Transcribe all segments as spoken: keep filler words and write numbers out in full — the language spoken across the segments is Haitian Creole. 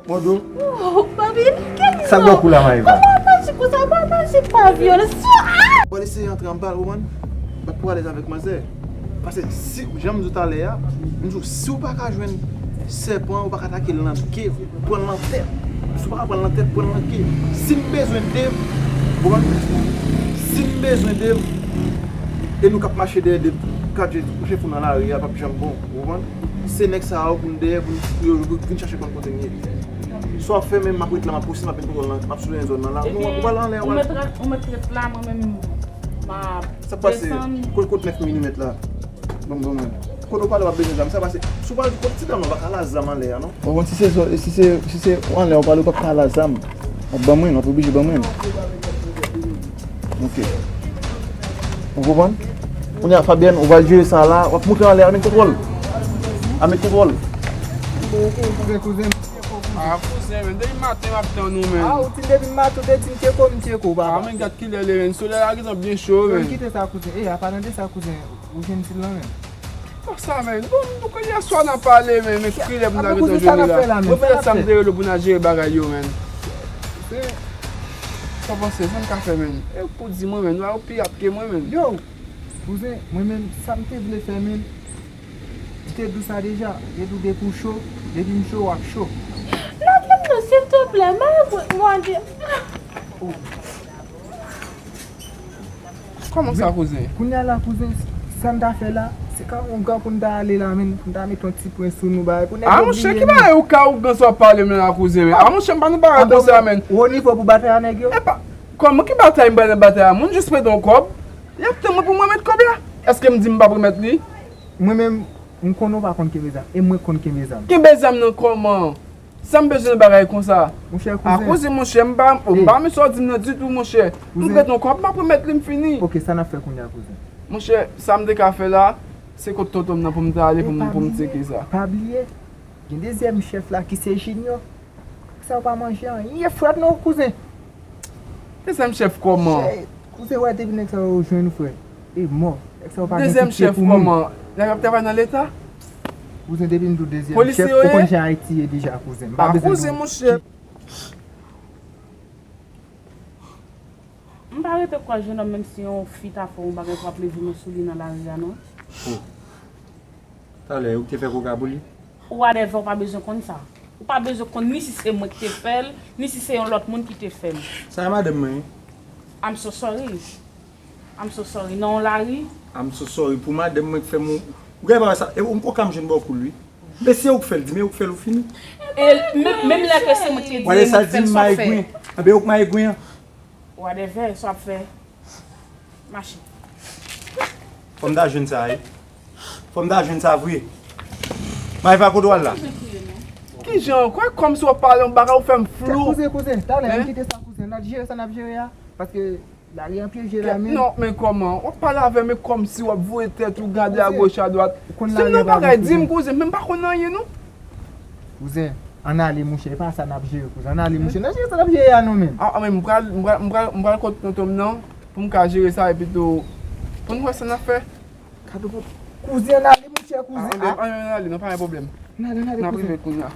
Mòdo. Oh, Babi, kèl sa k ba w kou la, Maeva? Kòman w aji konsa? Ou pa aji pa vyolans. Ah! Ou pral eseye antre anba l, ou konprann? Bat pou alèz avèk manzè. Paske si, jan m di w talè a, m di w, si w pa ka jwenn sèpan, ou pa ka atake l nan ke, pran l nan tèt. Si w pa ka pran l nan tèt, pran l nan ke. Si n bezwen Dave, ou konprann? Si n bezwen Dave, e nou k ap mache dèyè Dave, kat je kouche fou nan lari a, p ap janm bon, ou konprann? Se nèg sa yo pou n dèyè, pou n, pou yo vin chache konn kote n ye. Sa w ap fè menm, m ap ret la, m ap pouse, m ap met kontwòl nan, m ap siveyan zòn nan la. Nou, ou pral anlè, ou pral. Ou mèt ret la, mwen menm, m ap desann. Sa k pase? Kot, kot nèf milimèt la? Ban m, ban mwen. Kote w pale w ap bezwen zam, sa pase. Si w pale kot ti dam nan, w pa ka la zam anlè a, non. Ou konn si se, si se, si se anlè w pale, w p ap ka la zam. W ap ban mwen, w ap oblije ban mwen. Ok. Ou konprann? Kounye a, Fabienne, ou va jere sa la, w ap monte anlè a, met kontwòl. A met kontwòl. Kouzen, kouzen. Ah, kouzen, men, depi maten m ap tann ou, men. Ah, ou di depi maten, ou te di m tcheko, m tcheko, papa. Ah, men, gad kilè l ye, men. Solèy la gentan byen cho, men. Kite sa, kouzen. E, apa tande sa, kouzen. Ou jwenn ti lan, men. Konsa, men. Bon, nou konn yè swa n ap pale, men, men kilè pou n ta gentan jwenn la. Mwen petèt sa m te rele w pou n al jere bagay yo, men. Sa w panse, sa n ka fè, men? E pou di mwen, men, nou a yo pi rap ke mwen, men. Yo, kouzen, mwen menm, sa m te vle fè, men, m te di w sa deja, m te di w depi w cho, depi m cho, w ap cho. Lage m non, silteplè, mwen mande. Kòman sa, kouzen? Kounye a la, kouzen, sa n ta fè la, se ka ougan pou n ta ale la, men, pou n ta mete yon ti pwen sou nou, bagay, pou nèg yo bliye nou. Ah, monchè, ki bagay ougan, ougan sa w ap pale m la, kouzen, men? Ah, monchè, m pa nan bagay konsa, men. Ou o nivo pou batay a nèg yo? Epa, kòman ki batay m pral nan batay a? Moun jis prete yon kòb, y ap tann mwen pou mwen met kòb la. Èske m di m p ap remèt li? Mwen menm, m konnen w pa konn kenbe zam, e mwen konn kenbe zam. Kenbe zam nan kòman? Sa m bezwen nan bagay konsa? Monchè, kouzen. A koze, monchè, m pa, m pa renmen sa w di m nan ditou, monchè. M prete yon kòb, m ap remèt li, m fini. Ok, sa n ap fè kounye a, kouzen? Monchè, sa m te ka fè la, se kot tonton m nan pou m ta ale, pou m, pou m tcheke sa. Pa bliye, gen dezyèm chèf la ki se Junior. Sa w pa manje anyen frèt non, kouzen. Dezyèm chèf kòman? Kouzen, wè depi nèg sa yo jwenn ou, frè, e mò. Nèg sa yo pa gen pitye pou moun. Dezyèm chèf kòman? Nèg ap travay nan leta? Kouzen, depi m di w dezyèm chèf, ou konn jan Ayiti ye deja, kouzen. M pa bezwen di w. Monchè. M pa rete kwè jennonm, menm si yon fi ta fè yon bagay, pou ap leve men sou li nan lari a, non. Oh. Talè, ou te fè koka pou li? Whatever, ou pa bezwen konn sa. Ou pa bezwen konn ni si se mwen ki te fè l, ni si se yon lòt moun ki te fè l. Sa e madanm mwen, wi. I'm so sorry. I'm so sorry. Nan yon lari. I'm so sorry pou madanm mwen ki fè m. Ou gen pa wè sa? E ou, ou ka m jwenn bò kou l, wi. Men se ou k fè l, di men ou k fè l, ou fini. E menm, menm lè ke se mwen ki te di, e mwen ki fè l, sa w fè? Anben ou k mayigwen an. Whatever, sa w ap fè? Mache. Fò m ta jwenn sa, wi. Fò m ta jwenn sa vre. Maeva, kote w al la? Kijan? Kwè kòmsi w ap pale yon bagay, ou fè m flou. Kouzen, kouzen, talè, ann kite sa, kouzen. N ap jere sa n ap jere a. Paske lari an pyeje la, men. Non, men kòman? W ap pale avè m, men kòmsi w ap voye tèt ou gade agoch, adwat. Se menm bagay, di m, kouzen, men m pa konn anyen, non. Kouzen, ann ale, monchè, e pa sa n ap jere, kouzen. Ann ale, monchè, n ap jere sa n ap jere a, non, men. Ah, men m pral, m pral, m pral, m pral kot tonton m nan, pou m ka jere sa, epi tou, pou n wè sa n ap fè. Kado pou kouzen, ann ale, monchè, kouzen. Ah, ann ale, non, pa gen pwoblèm. Ann ale, ann ale, kouzen. N ap rive kounye a.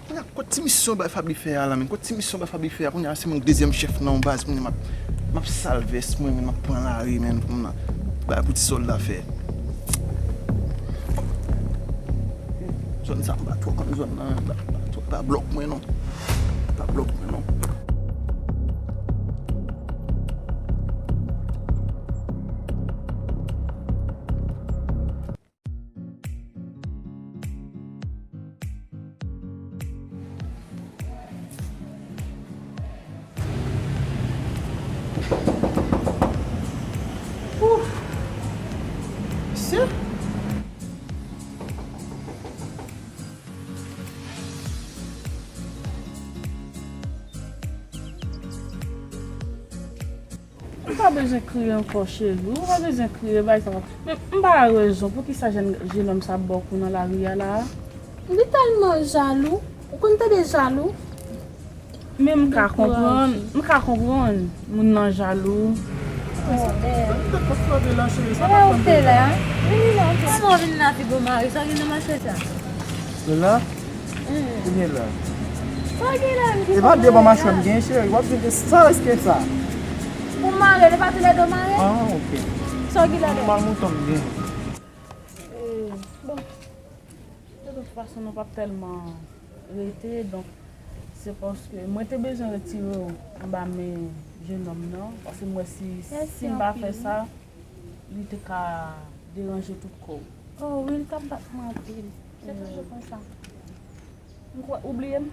Kounye a, kot ti misyon bay Faby fè a la, men? Kot ti misyon bay Faby fè a? Kounye a, se mwen k dezyèm chèf nan yon baz, kounye a, m ap, m ap sal vès mwen, men, m ap pran lari, men, pou m bay pou ti sòlda fè. Zòn sa, m pa twò konn zòn nan, men, pa, pa, pa blòk mwen, non. Pa blòk mwen, non. Ouf! Mesye! M pa bezwen kriye ankò, cheri. Ou pa bezwen kriye, bay sa. Men m pa wè rezon poukisa jèn, jennonm sa ap ba w kou nan lari a la a. Li tèlman jalou. Ou konn tande jalou? Men m ka konprann, m ka konprann moun nan jalou. Kòman ou te la? Vini la, vini la, ti gwo mari, sa gen nan mache sa? Lola? Ou gen lè. Sa w gen la, m ki E pa de bon machwè m gen, cheri. W ap vin de sa rès ke sa. Pou mare, li pa toulède mare? Ah, ok. Sa w gen la? Mal mouton m gen. Eh, bon. De tout fason, nou p ap tèlman rete, donk, se paske mwen te bezwen retire w anba men jennonm nan, paske m wè si, si m pa fè sa, li te ka deranje tout kò w. Oh, wi, li t ap bat mwen anpil. Se toujou konsa. M kwè ou bliye m.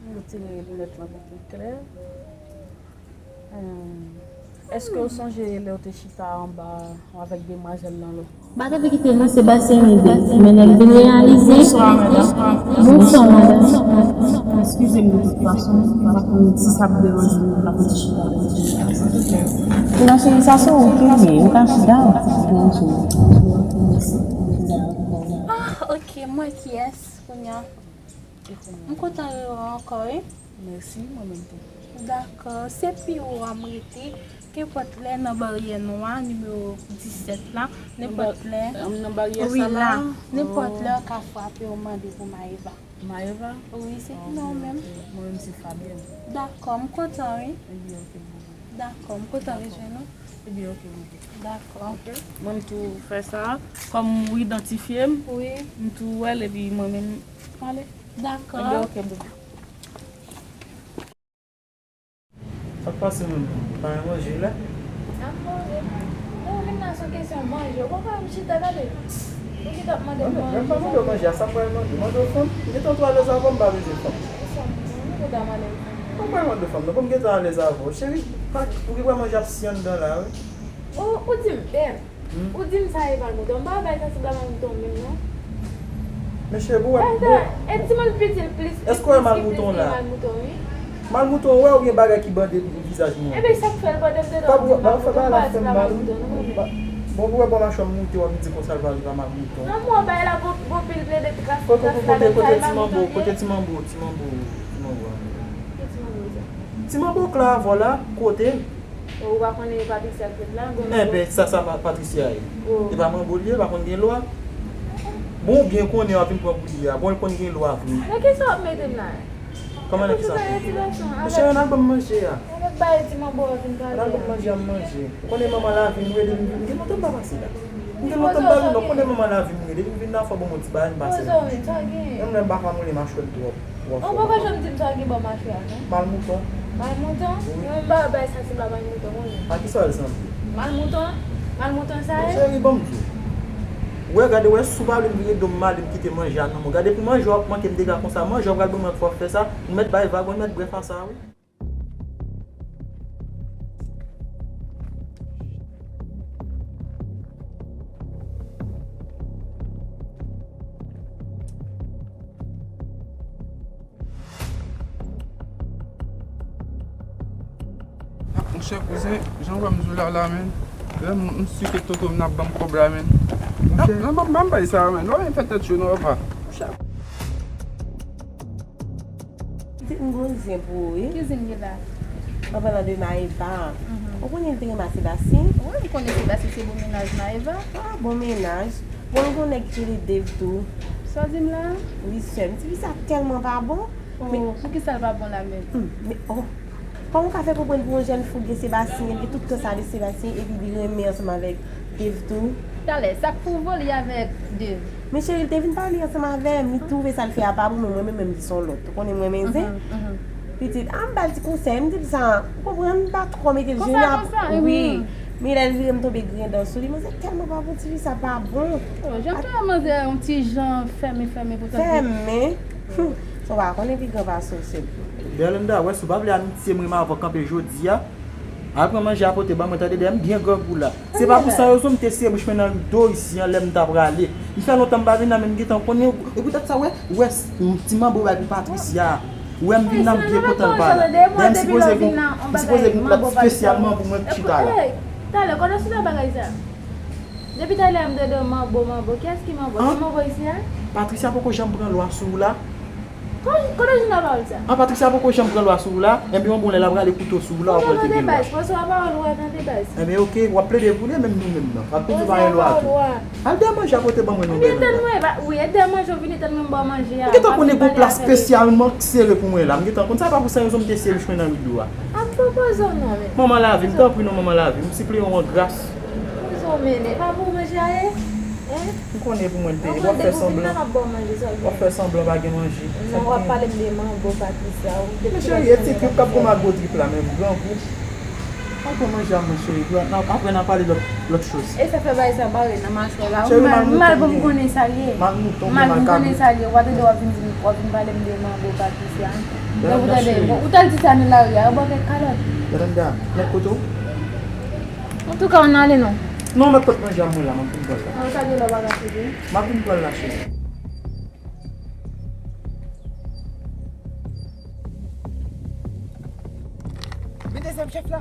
M retire linèt lan pou pi klè. Hmm. Èske w sonje lè w te chita anba avèk demwazèl lan lò? M pa t anvi kite l non, Sebastien ede. Men lè l vin reyalize. Bonswa, madanm. Bonswa, madanm. Eskize m de tout fason, m pa konn si sa ap deranje w, m pa konn si chita avèk ou. Non, cheri, sa se ou ki ye. Ou ka chita, ou ka chita. Ah, ok, mwen kiyès, kounye a? M kontan rewè w ankò, wi. Mèsi, mwen menm tou. Dakò, se pi wo a m rete, kenpòt lè nan baryè nwa, nimewo disèt la, nenpòt lè. Nan baryè sa la? Wi, la. Nenpòt lè, w ka frape, w mande pou Maëva. Maëva? Wi, se ki non menm. Mwen menm se Fabienne. Dakò, m kontan, wi. Ebyen, ok, bon. Dakò, m kontan rejwenn ou. Ebyen, ok, ok. Dakò. Ok. Mwen, m tou fè sa. Kòm ou idantifye m, wi, m tou wè l, epi mwen menm, m ale. Dakò. Ebyen, ok, bebe. Sa k pase menm? Ou pa manje la? N ap manje. Non, vin la, se yon kesyon manje. Ou konprann, m chita, gade. Ou ki t ap mande m manje. Mwen pa mande w manje, a sa m pral mande. Mande w fanm. M gentan twalèz avè w, m pa bezwen fanm. Ou kontan mande m fanm? Mwen pa mande fanm non, pou m gentan alèz avè w. Cheri, pa, ou ki pral manje ap si anndan la, wi. Ou, ou di m, bèl. Hmm? Ou di m sa e mal mouton. M pa bay sansib la mal mouton menm non. Men cheri, pou wè. Bay sa, e timoun piti l plis. Èske w wè mal mouton la? Mal mouton, wi. Mal mouton, ou wè oubyen bagay ki bande vizaj moun? Ebyen, sa k fè l bande m dedan? Pa pou, pa fè bagay la fè m mal, wi. Bon, pou wè bò machwè m moute, w ap di konsa l pa, li pa mal mouton. Manman, bay la gon, gon pil plede kras, kras la, kote, kote ti manbo, kote ti manbo, ti manbo, ti manbo a? Ki ti manbo sa? Ti manbo k la avè w la, kote? Ou pa konnen Patricia k ret la? Enben, sa, sa pa Patricia ye. E pa manbo l ye, pa konn gen lwa. Bon, ou byen konnen w ap vin pran pou li a. Bon, l konn gen lwa vre. Men kisa w ap mete m la? Kòman nan kisa? Mesye, ann al ban m manje a. Ann al ban m manje a, m manje. Ou konnen manman lavi m rele m vin. Gen lontan m pa pase la. M gen lontan m pa vin non, konnen manman lavi m rele m vin la, fò ban m yon ti bagay m pase la. Menm lè m pa ka moulen machwè l twòp. Ou poko janm di m sa w gen bò machwè a non. Mal mouton. Mal mouton? Wi. Mwen m pa bay sansib la mal mouton mwen. A kisa l sanble? Mal mouton? Mal mouton sa ye? Cheri, ban m di w. Ou wè, gade, wè, si w pa vle m vire do m m ale m kite manje a nan men w. Gade pou manje w ap manke m dega konsa. Manje w ap pral ban mwen fò w fè sa. Ou mèt bay vag, ou mèt brèf a sa, wi. Monchè kouzen, jan w wè m di w la la, menn. Lè m, m si ke toto m nan ap ban m kòb la, menn. Monchè. Non, non, ban m bay sa, menn. Ou pa vin fè tèt cho, non, papa. Monchè. Pitit m gon zen pou ou, wi. Ki zen ki la? An palan de Maëva. Mhm. Ou konnen l te renmen Sebastien? Wi, m konnen Sebastien se bon mennaj Maëva. Ah, bon mennaj. Bon, l gon nèg ki rele Dave tou. Sa w di m la? Wi, sè m. Tifi sa tèlman pa bon. Oh, men poukisa l pa bon la menm? Hmm, men, oh. Kòman w ka fè konprann pou yon jèn fi w gen Sebastien, l gen tout tan sa de Sebastien, epi li renmen ansanm avèk Dave tou? Talè, sa k fè w vole avèk Dave? Men cheri, l te vin pale ansanm avè m, li twouve sa l fè a pa bon, men mwen menm, menm di s on lòt. Ou konnen mwen renmen zen? Mhm, mhm. Pitit, a m ba l ti konsèy, m di l sa, ou konprann, m pa twò mete l je nan ap, wi. Men lè l vire m tonbe grenn dan sou li, manzè tèlman pa bon, tifi sa pa bon. Oh, jan tou manzè yon ti jan fèmen, fèmen pou tande. Fèmen? Hum, sa w pa konnen pi gran pase w sèl. Berlanda, wè, si w pa vle amitye m renmen avè w kanpe jodi a, al pran manje a pote ban mwen, tande, dèyè m byen grangou la. Se pa pou sa rezon m te sere bouch mwen nan rido isi an lè m ta prale. M fè lontan m pa vin la, men m gentan konnen, e poutèt sa, wè, wè, ti manbo bay pou Patricia. Wè, m vin la, m byen kontan l pa la. Dèyè m sipoze gen, m sipoze gen yon plat espesyalman pou mwen k chita la. Talè, kòman w sot nan bagay sa? Depi talè a m tande manbo, manbo. Kiyès ki manbo? Gen manbo isi a? Patricia poko janm pran lwa sou ou la? Kote w jwenn nan pawòl sa? An, Patricia poko janm pran lwa sou ou la, enben yon bon lè l ap rale kouto sou ou la, w ap wè l te gen lwa. Pran pawòl ou a nan debaz. Enben, oke, w ap plede pou li, menm nou menm nan. Patricia pa gen lwa tou. Al dèyè manje a pote ban mwen non, Bèlanda. Wi, e dèyè manje w vini tann mwen ba w manje a. M gentan konnen gon plas espesyalman k sere pou mwen la. M gentan konn sa, pa pou sa yon zonm te sere mwen nan riddo a. Ap pwopoze w non, men. Manman lavi, m tanpri non, manman lavi. M sipliye w an gras. Kouzen w mennen, pa pou manje a ye? Hein? M konnen pou mwen l peye. W ap fè sanblan. W ap fè sanblan pa gen manje. Non, w ap pale m de mango, Patricia. Men cheri, e ti trip k ap fè m ak gwo trip la menm, grangou. Pa pran manje a, mon cheri. Apre n a pale lòt, lòt choz. E sa fè bagay sa bare nan machwè la. Cheri, mal mouton m ye. Mal pou m konnen sa l ye. Mal mouton m ye, makab. Mal pou m konnen sa l ye. W a tande w ap vin di m, w ap vin pale m de mango, Patricia. Bèlanda, cheri. Ou t al di sa nan lari a, yo ba w kèk kalòt. Bèlanda, mèt kote w? Antouka, ann ale non. Non, mèt pot manje a mwen la, m ap vin pran sa. An, sa gen lè w pa ka fini. M ap vin pran l la, cheri. Men dezyèm chèf la.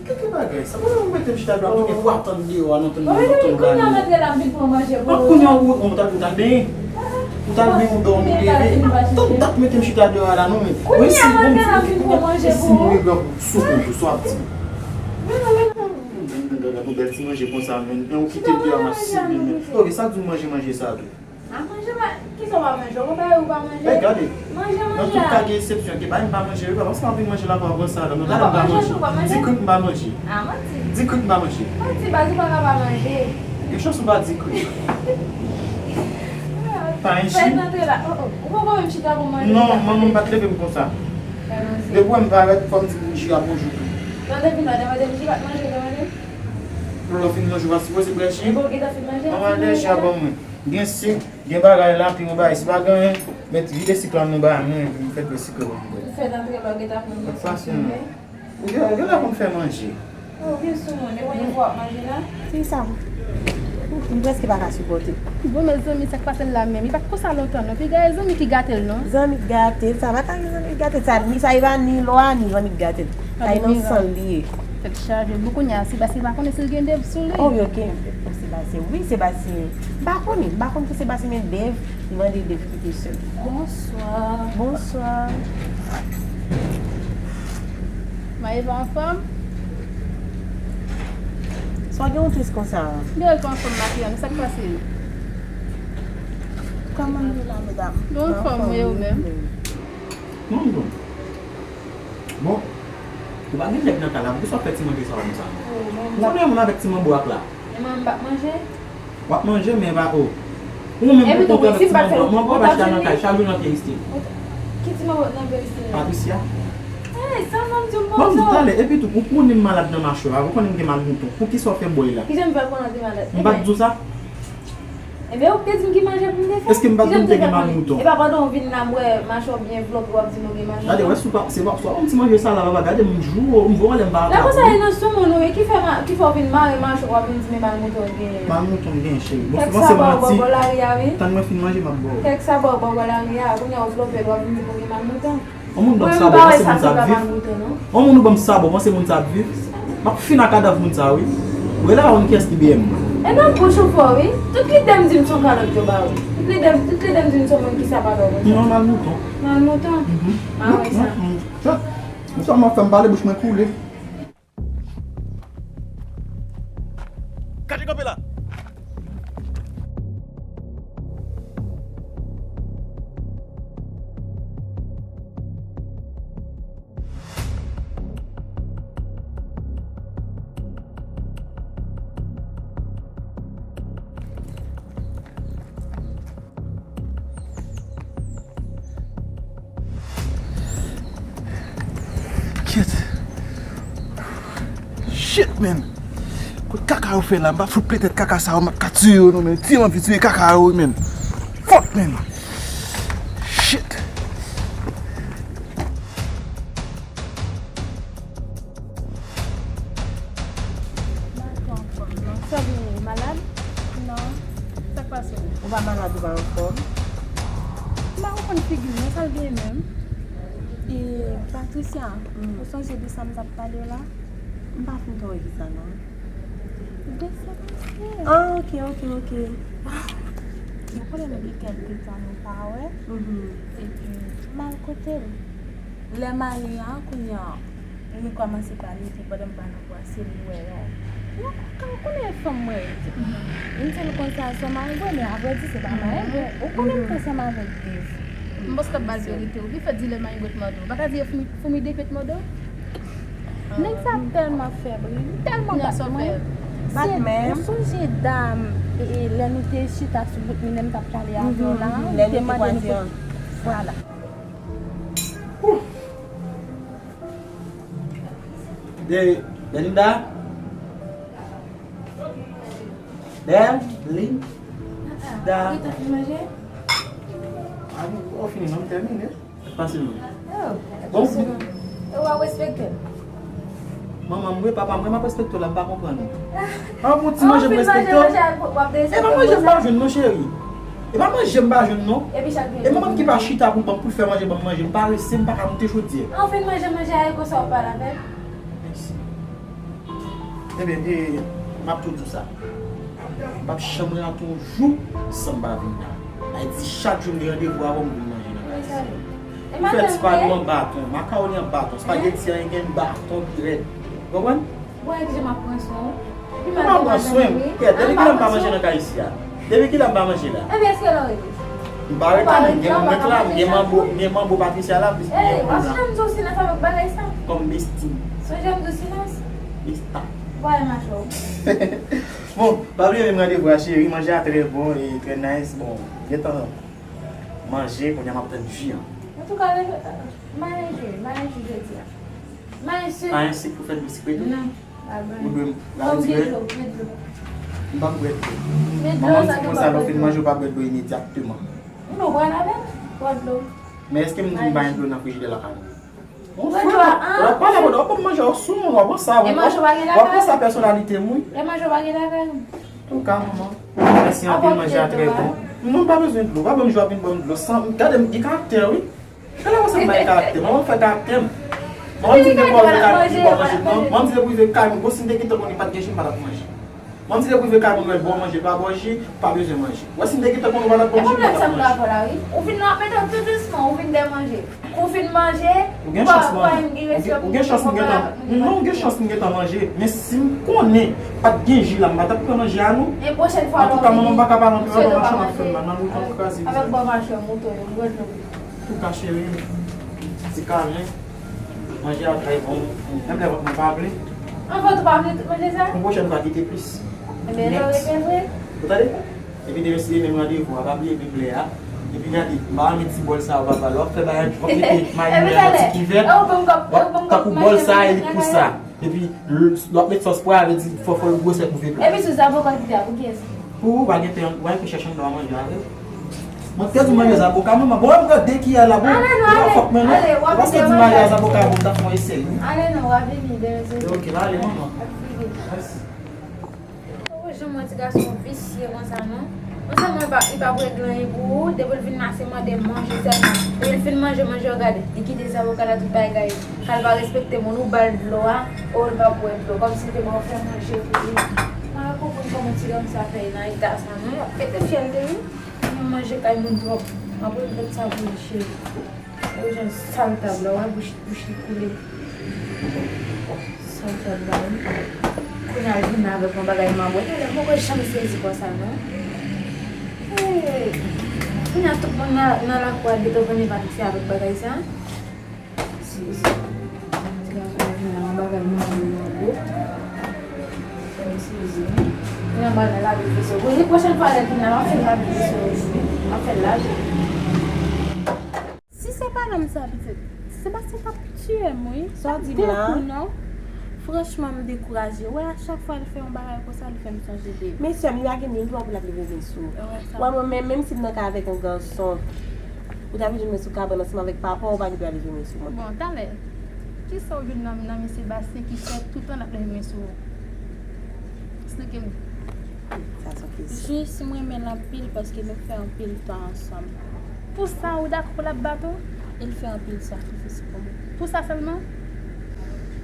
Kèk bagay sa, mwen mete m chita dwa, mwen gen pou atann deyò a, nou tann mwen, nou tann gade. Kounye a m antre la, m vin pran manje pou nou. Kounye a ou, ou t al, ou t al benyen? Ou t al benyen, ou dòmi, ou leve? Tann dat mete m chita deyò a la, non, men. Kounye a m antre la, m vin pran manje pou ou. Si mwen gen pou sou kont ou, sa w ap di m. Gade pou bèl ti manje konsa, men. Men ou kite m deyò a, m ap sibi, men. Ok, sa k di w manje manje sa tou? A manje, pa, kisa w pa manje? Ou konn bagay ou pa manje? Ey, gade. Manje, manje. Nan tout ka gen eksepsyon. Gen bagay m pa manje, wi, pa paske m ap vin manje la pou aprann sa, non. Gade m pa manje. Di krik m pa manje. A, manti. Di krik m pa manje. Manti, baz ou pa ka pa manje. Gen chans ou pa di krik. Pa enchi. Fèt antre la. Oh, oh. Ou poko menm chita pou manje. Non, manman m pa t leve m konsa. Depi w wè m parèt, fò m di pou m chita bonjou tou. Lè w te vin la, te mande m chita manje, te mande? Lè w fin manje, w pa sipoze bwè ji. Epi w gentan fin manje? Manman, de ji a ban mwen. Gen sik, gen bagay la, pi yon bagay. Si pa gen anyen, met vide sik la nan bagay mwen, epi m fè dlo sik la pou mwen bwè. Fèt antre la, w gentan fin manje. Fason. Ou gen, ou gen lè konn fè manje. Oh, gen sou moun, e konye fwa w ap manje la? Fi sa, m prèske pa ka sipòte. Bon, mezanmi, sa k pase l la menm? Li pa t konsa lontan, non. Piga e zanmi ki gate l, non. Zanmi k gate l, sa pa ta gen zanmi k gate l. Sa, ni, sa e pa ni lwa, ni zanmi k gate l. Sa e nan san l li ye. Tèt chaje. Bon, kounye a, Sebastien pa konnen si l gen dev sou li. Oh, wi, ok. Pou Sebastien, wi, Sebastien. M pa konnen, m pa konn pou Sebastien, men dev, li mande dev kite sèl. Bonswa. Bonswa. Maeva anfòm? Sa w gen w tris konsa? M gen w anfòm, Makiyan, sa k pase? Kòman nou la, medam? Nou anfòm, wi, ou menm? Non, non. Bon, ou pa gen nèg nan kay la, poukisa w fè ti manje sa w konsa, non? Ou konnen moun avèk ti manbo ak la. E mwen, m p ap manje? W ap manje, men pa, o. Ou menm pou kont ou avèk ti manbo. Manbo ap achte nan kay, chak jou nan pye Christine. Ki ti manbo nan pye Christine la? Patricia. Ey, sa manm di w bon, bon, talè, epi tou, ou konnen m malad nan machwè a, ou konnen m gen mal mouton. Poukisa w fè bwè la? Kijan m fè konnen w te malad? M pa t di w sa? Ebyen, ou te di m ki manje pou m te fè. Èske m pa t di w m te gen mal mouton? E pa pandan w vin la, m wè machwè w byen vlòp, w ap di m ou gen mal mouton. Gade, wè, si w pa, se pa, si w pa ban m ti manje sa la, papa, gade m jou, m voye lè m pa. Lè konsa, e nan sou moun ou ye, ki fè ma-, ki fè w vin mare machwè w, w ap vin di men mal mouton w genyen. Mal mouton m genyen, cheri. Bon, kèk sa ba w bò, bò lari a, wi. Tann mwen fin manje, m ap ba w. Kèk sa ba w bò, bò lari a, kounye a w vlòpe l, w ap vin di m ou gen mal mouton. On moun ban m sabò, panse moun sa ap viv. On moun ou ban m sabò, panse moun sa ap viv. M ap fin ak kadav moun sa, wi. Ou rele a konn kiyès ki B M mwen. E nan bouch ou fò, wi. Tout lide m di m se yon kalòt yo ba ou. Tout lide m, tout lide m di m se yon moun ki sapat wè konsa. Non, mal mouton. Mal mouton? Mhm. A wè sa. Mm, mm, mm. Chat, ou sa m ap fè m pale, bouch mwen koule. Kache kanpe la! Kyèt. Shit, man. Kot kaka yo fè la, m pa fout plen tèt kaka sa yo, m ap ka tiye yo non, men. Tiye m anvi tiye kaka yo, men. Fuck, men. Shit. Sa vini, ou malad? Non. Sa k pase w? Ou pa malad, ou pa anfòm? M pa konprann figi w non, sa l gen menm? E, Patricia, ou sonje de sa m t ap pale w la? M pa fin sonje sa non. De sa pase. Ah, ok, ok, ok. Ou konnen nou gen kèlke tan nou pa wè. Epi, m al kote l. Lè m ale a, kounye a, nou kòmanse pale, epi pandan m pa nan bwa, se li wè yon, yon kaka, ou konnen fanm mwen ye. Li di l konsa, se yon marengo, men avrèdi, se pa marengo. Ou konnen m t ansanm avèk Dave. M panse w ap ba l verite wi. Ki fè di lè marengo t mòde w? Ou pa ka di e foumi, foumi de ke t mòde w? Nèg sa tèlman fèb, wi. Li tèlman bat mwen. Bat menm. Ou sonje dam, e, e, lè nou te chita sou bout mi, lè m t ap pale avè w la, li te mande nou pou, vwala. De, Belinda? Belinda? Ou fin manje? A, nou pa fini non, m tèmine. Pase non. Bon, e w ap respekte l? Manman m wi, papa m wi, m ap respekte w la, m pa konprann ou. An pou ti manje m respekte w. E pa manje m pa jwenn non, cheri. E pa manje m pa jwenn non. E manman m ki pa chita pou l ban m, pou l fè manje, ban m manje. M parese, m pa ka moute chodyè. An fin manje, manje a, e konsa w ap pale avè l? Mèsi. Ebyen, e, m ap tou di w sa. M p ap janm rate yon jou san m pa vin la. Sa vle di chak jou m gen randevou avè w, m vin manje nan kay isi a. Ou fè ti pa nou an baton, makawoni an baton, espageti an gen baton pi rèd. Ou konprann? Ou wè ki jan m ap pran swen w? Ou pa pran swen m? Kèt, depi kilè m pa manje nan kay isi a? Depi kilè m pa manje la? Ebyen, èske lè w rete? M pa rete non, gen moun reklame, gen manbo, gen manbo Patricia la, plis gen moun la. Ey, w ap janm di w silans avèk bagay sa. Kòm bestie. Sonje m di w silans. Besta. Vwala macho. Bon, pa bliye menm randevou a cheri, manje a trè bon e trè nice. Bon, gentan manje, kounye a m ap tann ji an. Antouka, mayen ji, mayen ji jodi a. Mayen sik. Mayen sik pou fèt misye tou? Non. Ou dwe m lave ti bwè? M p ap bwè dlo. Manman m di konsa, lè w fin manje, ou pa bwè dlo imedyatman. Non, bwè l avè m. Bwè dlo. Men èske m di m pa gen dlo nan frijidè lakay mwen? Ou fou, w ap pale, w ap ban m manje, w ap sou mwen, w ap pran sa, w ap pran sa pèsonalite m wi. E manje w pa gen lakay ou? Antouka, manman, mèsi anpil, manje a trè bon. Non, m pa bezwen dlo, pa ban m dlo, ap vin ban m dlo. San, gade m gen karaktè wi. Gade kòman m bay karaktè, manman m fè karaktè m. Manman m di m te pral rive kay mwen pou m pa manje non. Manman m di depi rive kay mwen, bon si m te gentan konnen pa t gen ji m pa t ap manje. Manman m di depi rive kay mwen, mwen ba w manje, pa ba w ji, pa bezwen manje. Wè si m te gentan konnen ou pa t ap ban m ji, m pa t ap manje. Ou vin la ap mete w tou dousman, ou vin dè manje. Ou fin manje, ou gen chans, manman. Ou gen chans m gentan, non, ou gen chans m gentan manje. Men si m konnen pa t gen ji la, m pa t ap pran manje a non. Antouka, manman m pa ka pale anpil, manman m ap fè m mal, manman m ap kraze. Avèk bò mache mouton yo, m wè dlo. Antouka, cheri, ti kalen, manje a trè bon. Menm lè vant mwen pa plen. An vant ou pa plen tout manje sa? Yon pwochèn fwa, kite plis. Ebyen, lè w rete vre. Ou tande? Epi demen si demen m randevou a, pa bliye menm lè a. Epi gade, m pa renmen ti bòl sa yo, papa. Lè w ap fè bagay, w ap mete mayi nan ti kivèt. W ap tankou bòl sa e li pou sa. Epi, lè w ap met sòs pwa, vle di fò, fò l gwosè pou vin plat. Epi sou zaboka ki te a, pou kiyès? Pou ou, pa gen pen, ou pa gen pen chèche anndan w a manje avè l. Mwen te di manje zaboka, manman. Bon, mwen pran de kiyè la, bon. E pa fòt mwen non. E paske w di manje zaboka, bon, m ta fè yon esèy wi. Ale non, w a vini demen sou. Ok, m ale, manman. Mèsi. Oh, jan mwen ti gason visye konsa non. Non sèlman li pa, li pa p regle anyen pou ou, depi l vin la se mande manje sèlman. Epi l fin manje, manje yo gade, li kite zaboka la tout bagay gaye. Sa l pa respekte moun, ou ba l dlo a, oh, li pa bwè dlo, kòmsi l te ba w fè manje pou li. M pa ka konprann kòman ti gason sa fè nan eta sa non, y ap pete fyèl de wi. Mwen manje kay moun twòp, m ap regrèt sa pou li cheri. Yo jan sal tab la, wè bouch, bouch li koule. Sal tab la, wi. Kounye a l vin avèk yon bagay manbo. Talè, mwen poko janm sezi konsa, non. Hey! Kounye a tout moun nan, nan lakou a gentan konnen Patricia avèk bagay sa. Sezi. Ti gason an vin la, yon bagay manbo, manbo. Mwen sezi, wi. Kounye a m pral lave veso. Bon, pwochèn fwa lè l vin la, m ap fè l lave veso, wi. M ap fè l lave. Si se pa nonm sa, pitit, Sebastien t ap tiye m, wi. Sa w di m la? Dekou, non. Franchman, m dekouraje. Wè, a chak fwa l fè yon bagay konsa, li fè m sonje de ou. Men sè m, li pa gen ni dwa pou l ap leve men sou ou. Wè, mwen menm, menm si m nan kay avèk yon gason, ou ta vin jwenn mwen sou kabann ansanm avèk papa w, ou pa gen dwa leve men sou mwen. Bon, talè, kisa w jwenn nan, nan men Sebastien ki fè toutan l ap leve men sou ou? Eksplike m. Sa se yon kesyon. Jis, m renmen l anpil paske nou fè anpil tan ansanm. Pou sa, ou dakò pou l ap bat ou? E l fè anpil sakrifis pou mwen. Pou sa sèlman?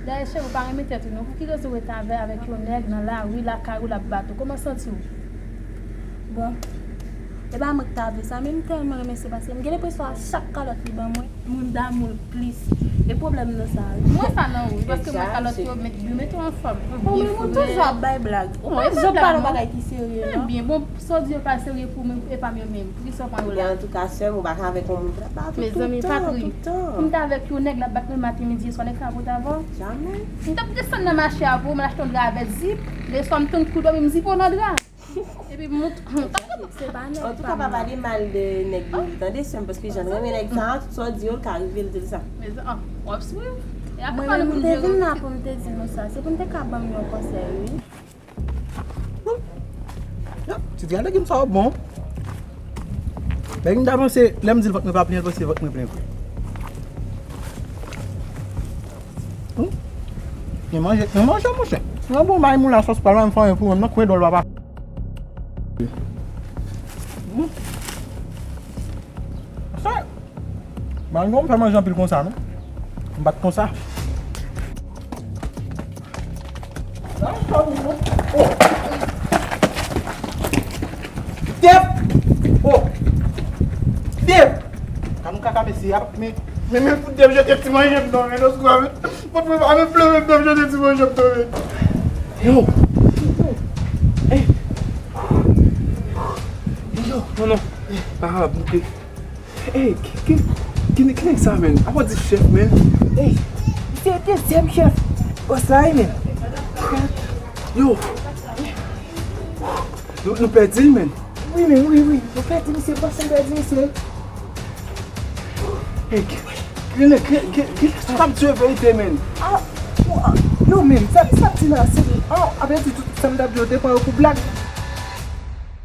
Dayè, cheri, ou pa renmen tèt ou non. Pou ki rezon ou rete avè, avèk yon nèg nan lari, lakay ou, l ap bat ou? Kòman w santi w? Bon, e pa mwen ki ta vle sa, men m tèlman renmen Sebastien. M gen lenpresyon a chak kalòt li ban mwen, m damou l plis. E pwoblèm nan sa, wi. Mwen sa nan ou, wi, paske mwen kalòt yo met, yo mete w anfòm. Ou byen fre. Ou toujou ap bay blag. Ou pa janm pale yon bagay ki serye, non. Ebyen, bon, sa w di yo pa serye pou mwen, e pa m yo menm. Poukisa w pran yo la? Antouka, sè m, ou pa ka avèk yon moun k ap bat ou toutan, toutan. Mezanmi, Patri, pou m ta avèk yon nèg l ap bat mwen maten, midi e swa, nèg sa ap rete avè w? Jamè. M t ap desann nan mache a pou ou, m al achte yon dra avèk zip, leswa m tann kou dòmi, m zipe w nan dra. Epi m mont, m t ap Se pa nèg pa m nan. Antouka, pa pale mal de nèg yo, tande, sè m, paske jan l renmen nèg sa a, tout sa w di yo, l ka rive l di l sa. Mezanmi, w ap swiv. E apre pale moun de rèv. Mwen menm, m te vin la pou m te di nou sa. Se pou n te ka ban m yon konsèy, wi. Ti grenn legim sa yo bon. Lè m t avanse, lè m di l vant mwen pa plen, l panse vant mwen plen vre. Hmm? Men manje, men manje, monchè. Yon bon bay moun la sòs pral, m fè anyen pou mwen, nan kwen dòl papa. Hmm. Sa, Malgre m fè manje anpil konsa, non? M pa t konsa. Oh! Dèb! Oh! Dèb! Ka nou kaka mesye a, men, men, men pou Dèb jete ti manje m non, men, non, sou a, men, pot mwen pa, men, pleve Dèb jete ti manje m non, men. Yo! Ey! Yo, non, non. Ah, bouke. Ey, ki, ki, ki, ki nèg sa, menn? Apa di chèf, menn? Ey, se dezyèm chèf bòs la, wi, menn. Yo, nou, nou pèdi l, menn. Wi, menn, wi, wi, nou pèdi misye, bòs la pèdi misye. Ey, ki, ki, ki, ki, ki, sa ap di verite, menn. Ah, yo, menn, sa, sa ap di la, se, ah, apre di tout sa m t ap di yo, te pran yo pou blag.